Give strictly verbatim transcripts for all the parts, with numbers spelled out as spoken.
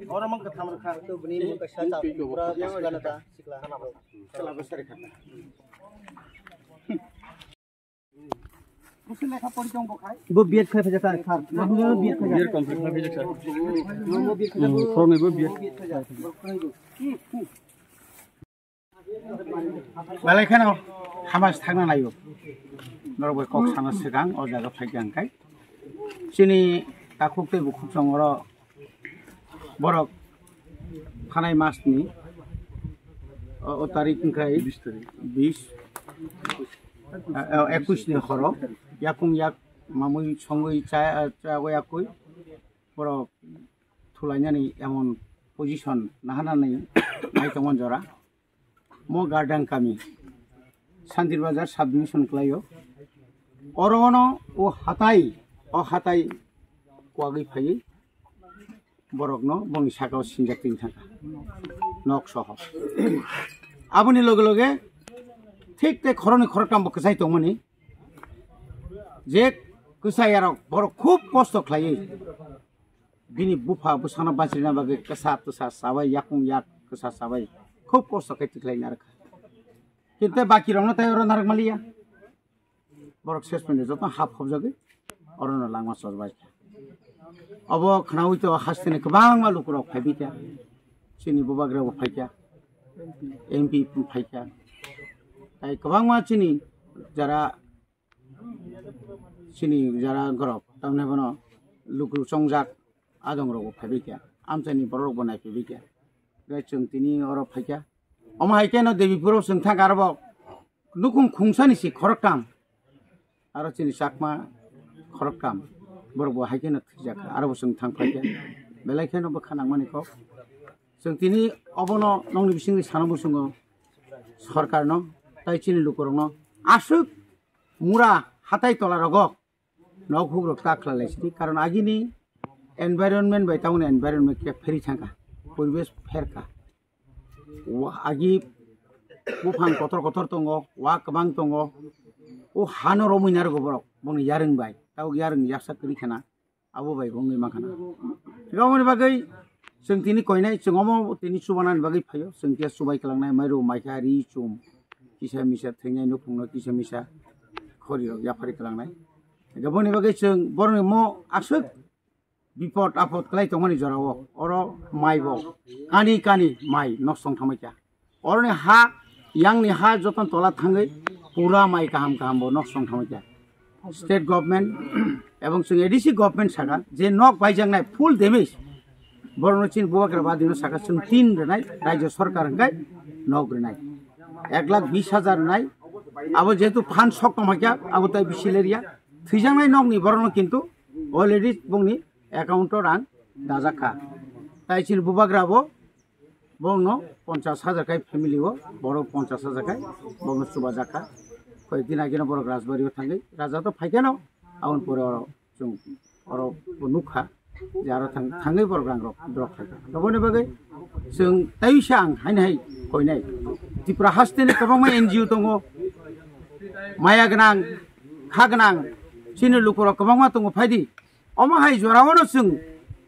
Oro mang katham rwkha. To bini mung kaisa cha pura sikla na ta, sikla. Sikla bo sari kha. Bo B Ed khai phaijak sir. Bo B Ed khai phaijak. B Ed complete khai phaijak sir. Bo B Ed khai phaijak. Hmm, khoroknwi bo B Ed. Belai kheno hamas thangna naio. Norok bai kok sana swkang o jaga phaikha hwnkhe. Chini takhuk tei bukhuk chwng oro borok phanai masni o, o tarik hwnkhe bis, a, a, ekush ni horo yakung yak mamui songwi cha, chagwi yakui borok thulainani emon position nahanani nai tongmani jora. Mo Gardang kami, Santir Bazar sub division kwlaio. Oro ono o hatai, o hatai kwagwi phaiwi borokno boni sakao sinjak twi thangkha, nok soho. Aboni loge loge thik tei khoroknwi khoroktam bo kwchai tongmani, je kwchai arok borok khub kosto khlaiwi bini bupha bwsano bachirina bagwi kwsa twsa chabai, yakung yak kwsa chabai khub kosto khe tikhlai narwkha. Kintu baki rokno tai oro narwk maliya. Borok ses phaino joto hap hopjagwi orono langma chosbai kha. Obo khnaui to hasteni kwbangma lukurok phaibai kha. Chini bubagra bo phaikha, M P phaikha. Tai kwbangma chini jara chini jara gorok tamni bono luku chongjak adong rok bo phaibai kha, amchaini borok rok bo naiphaibai kha. Gai chwng tini oro phaikha, omo hai khe no Devi Puro chwng thang aro bo nukhung khungsani si khoroktam, aro chini Chakma khoroktam borok bo hai khe no thwijak kha, aro bo chwng thang phaikha. Belai kheno bwkha nangmani kok chwng tini obono nokni bisingni sana muchungo sorkarno tai chini lukurokno aswk mura hatai tola rogo nok hugrok ta khlai lai sidi, karon agini environment bai tamoni environment khe pheri thangkha, poribesh pherkha. Wa-, agi buphang kotor kotor tongo, wa kwbang tongo, o hano romwi narwgo borok bongni yarwng bai, tabuk yarwng yaksa kwrwi khana, abo bai bongni mankha na. Aboni bagwi chwng tini koinai, chwng omo tini chubanani bagwi phaio, chwng khe chubai kwlangnai, mairu maikha, ri chum, kisa misa thwinai nukhungno kisa misa khori rok yaphari kwlangnai. Aboni bagwi chwng borokni mo aswk bipot apot kwlai tongmani jorao oro mai bo kani kani mai nok song thangbai kha. Oroni ha, yangni ha joton tola thangwi pura mai kaham kaham bo nok song thangwi kha. State government ebong chwng A D C government saka je nok baijaknai full damage, borokno chini bubagra badino saka chwng tin rwnai, rajya sarkar hwnkhe nok rwnai ek lakh bis hajar rwnai. Abo jehetu phan sok tongma kha, abo tai bisi lerya thwijaknai nokni borokno kintu already bongni account o rang dajak kha. Tai chini bubagra bo bongno ponchas hajar khai family o borok ponchas hajar khai bongno chubajak kha. Koi din ageno borok Rajbari o thangwi raja to phaikheno aboni pore oro chwng oro bo nukha je aro thang-, thangwi borok rang rok drop khaikha. Aboni bagwi chwng taisa ang haini hai koinai Tripura hasteni kwbangma N G O tongo, maya gwnang, kha gwnang, chini lukurok kwbangma tongo, phaidi. Omo hai jorao no chwng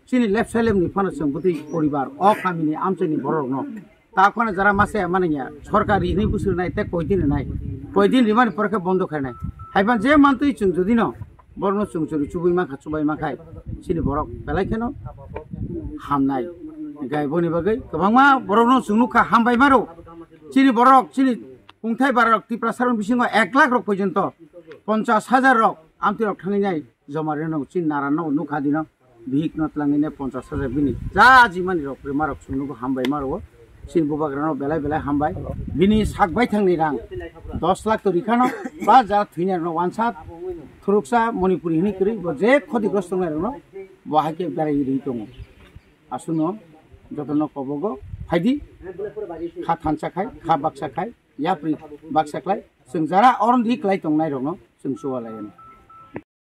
chini left side ni phano chwng bwtwi poribar o kamini amchaini borok rokno ta khona jara masa ya mani ya sorkar rini busur nai te koi din nai, koi din rimani pore khe bondo khainai. Haiban je mantwi chwng jodi no borok no chwng chwng chubui mankha, chubai mankhai chini borok belai kheno hamnai. Gai boni bagwi kwbangma borok no chwng nukha hambai maro chini borok chini kungthai barok Tiprasa rok bisingo ek lakh rok porjonto ponchas hajar rok amtwi rok thangwi nai. Joma reno chini nara no nukha dino bihik no twlangwi ne ponchas hajar bini ja jimani rok rima rok chwng nugo hambai maro chini bubagra no belai belai hambai bini sak baithang ni rang dos lakh to rikha no ba ja thwina rok no wansat thuruksa Manipuri hini kwrwi bo je khoti grosto tongnai rok no bo hai khe berai ri tongo. Aswkno jotono kobogo phaidi kha thansa khai kha baksa khai yapri baksa khlai chwng jara oroni khlai tongnai rokno chwng chuba lai.